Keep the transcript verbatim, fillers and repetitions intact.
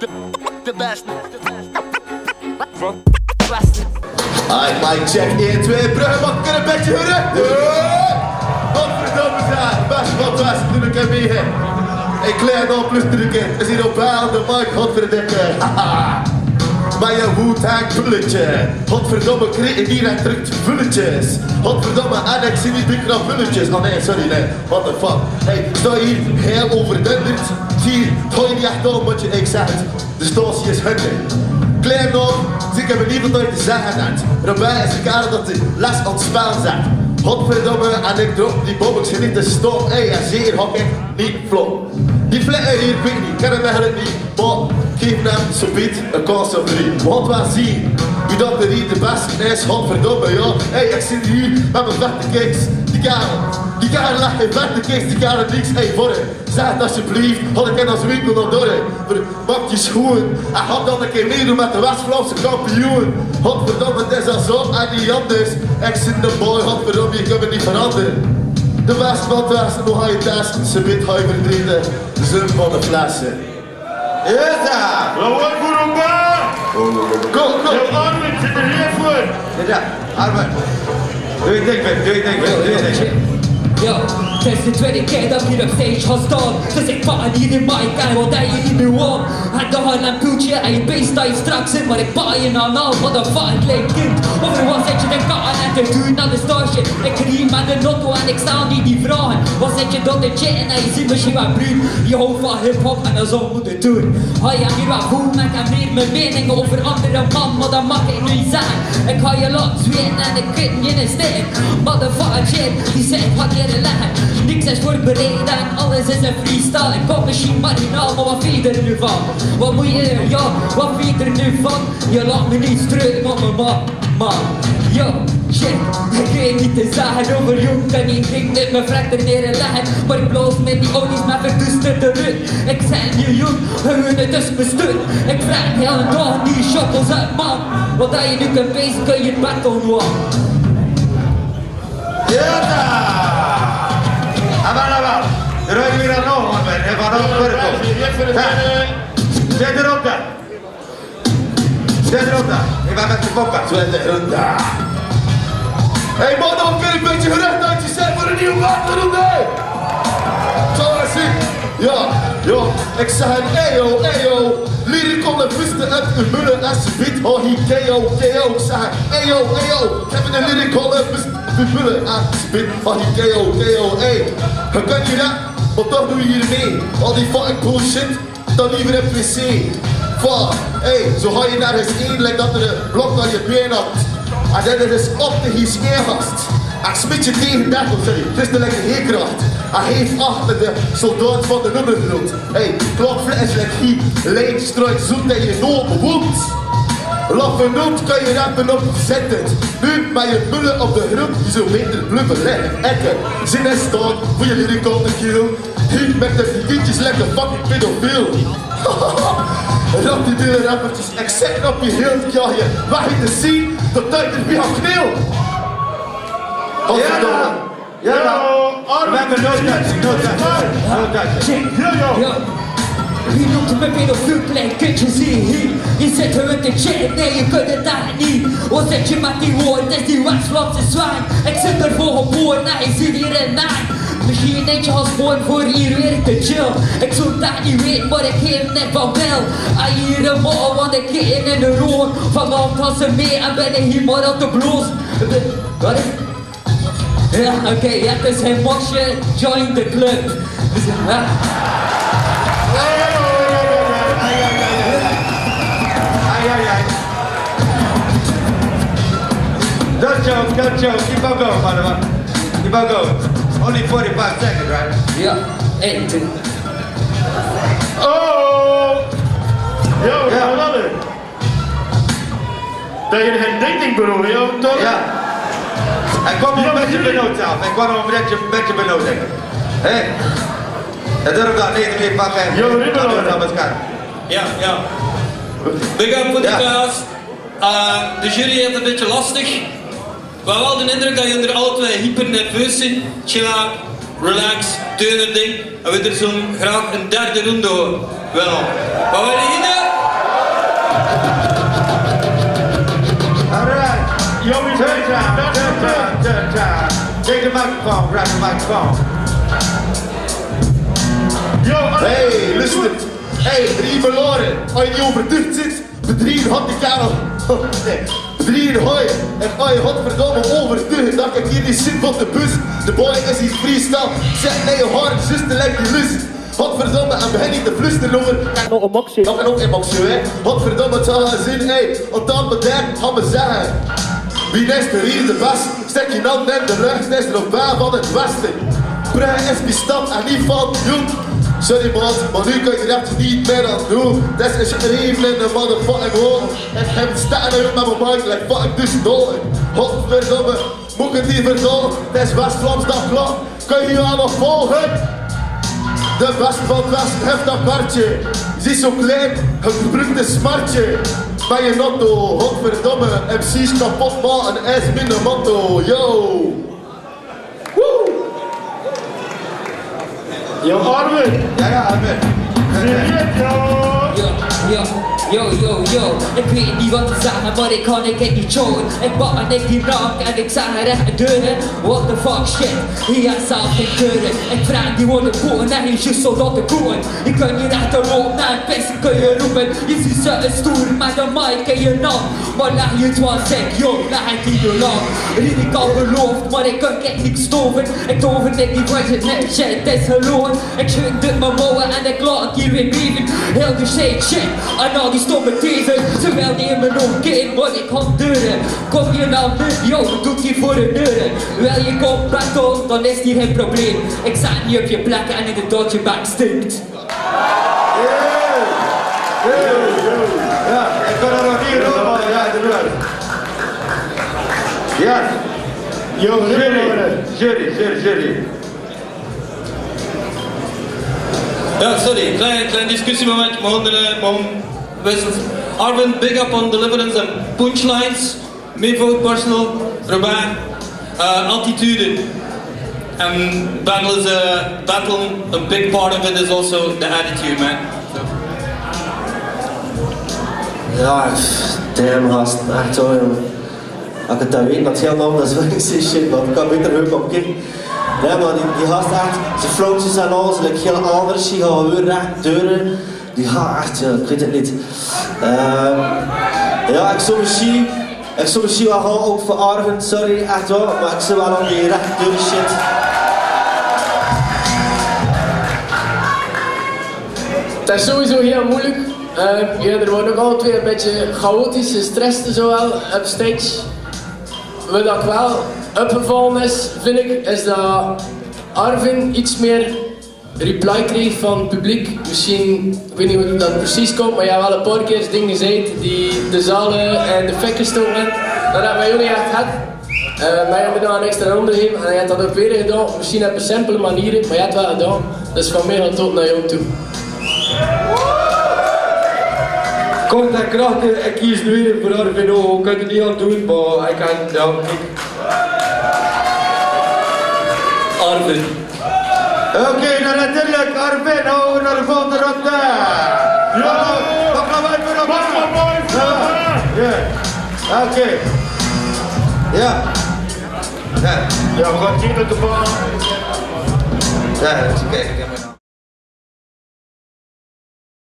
De beste. Aight, mic check, ein, twee, Brugge, mag ik 'n bietje huren? Godverdomme zeg, beste, wat was het toen ik hem hier heb? Ik klein op plus drie keer. Is hier op wel de mic, godverdikke. Haha. Bij je Wu-Tang pulletje. Godverdomme, kreeg ik hier en trekt vulletjes. Godverdomme, Alex, zie die dikke vulletjes. Oh nee, sorry, nee. What the fuck? Hey, stoi hier heel overdenderd. Zie, gooi die echt op wat je ik zeg. De stoos is hunne. Klein op, zie, ik heb in ieder geval te zeggen net. Daarbij is de kaart dat de les aan het spel zet. Godverdomme, en ik drop die bobbels niet te stop. Hey, en zeer hok ik niet vlot. Die vlekken hier, ik weet niet, ik ken hem eigenlijk niet. Maar geef hem zo'n beetje een kans of drie. Want we zien wie dat de niet de beste is, godverdomme, ja. Hey, ik zit hier met mijn vette kicks. Die karel, die karel legt geen vette kicks, die karel niks. Hey, voor hem. Zeg het alsjeblieft, had ik het als winkel nog door, hè. Pak die schoen. Hij had dan een keer meedoen met de West-Vlaamse kampioen. Godverdomme, het is al zo en niet anders. Ik zit de boy, godverdomme, je kunt het niet veranderen. De West, wat West, hoe hij test, ze biedt hij verdrieten. De zin van de flessen. Yes, sir. Lawan burumba. Go, go. Yo, Armin, zit er hier voor. Ja, ja. Armin. Doe je ding, man. Doe je ding, man. Doe je ding. Yo, 't is de twiede kier dat ik hier op stage gaon staon. Dus ik pak niet de mic en wat dat je niet meer wou. En dan een puutje en je beest dat je straks zit, maar ik pak je nou, nou, wat een fucking klein kind. Over wat zet je de kaart en de duur naar de stage? Ik riep met de lotto en ik stel niet die vragen. Wat zet je dat de chat en je ziet misschien wat bruut. Je houdt van hip-hop en dan zo moet het doen. Hoi, ja, hier wat voel met en meer mijn mening over andere man, maar dat mag ik niet zeggen. Ik ga je laten zweten en ik weet niet in de steek. Motherfucker, shit, die zegt wat je leggen. Niks is voorbereid en alles is een freestyle. Ik kom misschien marginaal, maar wat vind je er nu van? Wat moet je er, ja, wat vind je er nu van? Je laat me niet streunen, mama, man. Yo, shit, ik weet niet te zeggen over jong en ik denk dat mijn vlek er neer leggen. Maar ik blaas met die olie's, maar verduisterd de rug. Ik zei je jong, we willen dus bestuurd. Ik vraag heel een dag die shokkels uit, man. Wat dat je nu kunt bezig, kun je het battle, man. Yes, sir. Aval, aval. Roi mira no, hombre, e varón puerco. Zet er op dan. Zet er op dan. Ik ben met de bokken. Zet er op dan. Hey, man, dan kun je een beetje gerecht uit je zet voor een nieuwe waterronde. Zal ik zien? Ja, ja. Ik zeg, hey, yo, hey, yo. Lyrical en Mister Ed, u Muller, alsjeblieft, ho, hi, K O, K O, ik zeg, hey, yo, hey, yo. Ik heb een lyrical en Mister Ed, u Muller, alsjeblieft, ho, hi, K O, K O, hey. Ge kunt niet rap, maar toch doe je hier mee. Al die fucking bullshit, dan liever op wc. Fuck, hey, zo ga je nergens heen, lijkt dat er een blok aan je been hangt. En dan is op de hygiënegast. Hij spit je tegen dat, sorry, christelijke heerkracht. Hij heeft achter de soldaat van de Nunnegrond. Hey, klokfles legt hier, leeg, struik, zoet en je nood wond. Laffe noot kan je rappen op zetten. Nu maar je mullen op de grond, die zo beter bluffen leggen. Ekken, zin en staat, voor je lyrical te kill. Hier met de figuurtjes lekker fucking pedofiel. Rap die willen rappertjes, exact op je heel, ja, je. Waar je te zien, dat tijd is weer aan kneel. Godverdomme. Jao, jao. Remember, no touching, no touching, no touching. Jao, jao. Wie noemt me pedofiel, klein kindje, zie hier. Je zit er met de chat, nee, je kunt het daar niet. Wat zet je met die woorden, is die West-Vlaamse zwijn. Ik zit er voor geboren, nee, je zit hier in naam. Misschien eentje als gewoon voor hier weer te chill. Ik zoek daar niet weet, maar ik geef net van wel. Ai, hier een mol, want ik in een roer. Vanaf als ze mee en ben ik hier maar op de bloos. Wat is Ja, oké, ja, dus hij mocht je join the club. Dus, ja. Ai, ai, ai. Don't joke, don't joke. Keep on going, by the way. Keep on going. Only forty-five seconds, right? Ja, één, twee. Oh! Yo, ja. Wat is het? Dat je geen ding bedoelt, joh, toch? Ja. Hij kwam al een beetje benauwd zelf. Hij kwam al een beetje, een beetje benauwd, denk ik. Hè? Het durft daar niet meer pakken. Yo, Ruben, hoor. Dat is elkaar. Ja, ja. Big up voor de cast. Eh, de jury heeft het een beetje lastig. Wer waal d'n indrök dat geer alle twee hyper nerveus zeet. Chill out, relax, doot eur ding. En wer zoon graag 'n derde ronde, hoor. Wel. Wat wille geer? All right. Yo, we turn time, turn time, turn time. Take the microphone, grab the microphone. Yo, hey, listen. Hey, drie belore. Ai, die overdreef zit. Bedrieger had die kerel. Nee. Bedrieger hoi. En ai, godverdomme, overdreef. Dacht ik hier die zit op de bus. De boy is hier freestyle. Zeg nee, hard, zuster, lijkt die lust. Godverdomme, en begin niet te fluisteren over. Nog een mokje. Nog een, nog een mokje, hè. Godverdomme, het zal wel zin, hè. En dan bedenk, ga me zeggen. Wie is de hier de beste? Stek je hand in de lucht, is er op waar van het westen. Brei is die stad en niet van, joh. Sorry, man, maar nu kan je er echt niet meer aan doen. Dat is even een motherfucking hoor. Ik heb staan en met mijn mic, like, fuck, dus door. Godverdomme, moet ik het niet verdomme. Dat is West-Vlaams, dat klopt. Kan je allemaal volgen? De beste van het westen heeft dat kartje. Ze is zo klein, het gebruikte smartje. Bij je notto, godverdomme, M C's kapot maken is minder motto, yo. Woe! Yo, Armin! Ja, ja, Armin. Serieus, yo! Yo, yo, yo, yo, yo. Ik weet niet wat te zeggen, maar ik kan het niet horen. Ik pak en ik die rank en ik zeg er echt deuren. What the fuck, shit. Hier zou geen deuren. Ik vraag die worden boeren en je zus zal laten boeren. Ik kan niet achterop naar het beste kun je roepen. Je ziet ze een stoer, maar de mic in je nam. Maar laat je het wel zek, yo, laat het niet te lang. Riet ik al geloofd, maar ik kan echt niks toven. Ik tover net niet wat je net zei, het is gelogen. Ik schud met mijn mouwen en ik laat hier weer leven. Heel de shit, shit, en al die stomme teven. Terwijl die in mijn omgeving, wat ik kan deuren. Kom je nou niet, yo, wat doet die voor de deuren? Wel, je komt battle, dan is hier geen probleem. Ik sta niet op je plek en in de dotje back stinkt. Hey! Hey! Ja, ik kan er nog niet op, maar ja, de lucht. Ja. Yo, jury, jury, jury, jury. Ja, sorry, klein, klein discussiemomentje, maar onder, eh, maar om-, wees het, Arvin, big up on deliverance en punchlines. Me vote personal, Robert, uh, attitude. And battle is a battle. A big part of it is also the attitude, man. So. Ja, damn, gast, echt zo, jong. Ek wit 't neet, dat is hiel lang, dat is wirklich shit, man. Ik kan beter hulp opkiepe. Ja, man, die, die gast echt, ze flow en alles, like, hiel anders, die gaon weer rech deur. Die gaon echt, ja, ik wit 't neet. Ehm, ja, ik zou misschien, ik zou misschien wel gaon ouk veur Arvin, sorry, echt wel, maar ik zou wel op die rech deur shit. 't Is sowieso hiel moeilijk. Ehm, ja, d'r waor ouk alle twee 'n bietje chaotisch, gestrest zo wel op stage. Wat ik wel opgevallen is, vind ik, is dat Arvin iets meer reply kreeg van 't publiek. Misschien, ik weet niet hoe dat precies komt, maar ja, wel 'n paar keer dingen zei die de zalen en de fekken stoken. Dat hadden wij ook niet echt gehad. Eh, maar ja, we dan een extra ronde geven en hij had dat ook weer gedaan. Misschien op een simpele manier, maar hij had het wel gedaan. Dus van mij gaat tot naar jou toe. Komt hij krachten, ik kies nu weer voor Arvin. Oh, kan het niet aan doen, maar hij kan, ja, ik Arvin. Oké, dan natuurlijk Arvin, oh, naar de volgende ronde. Ja. Wacht, wacht, wacht, wacht. Ja. Ja. Oké. Ja. Ja. Ja, we gaan zien met de bal. Ja, dat is oké.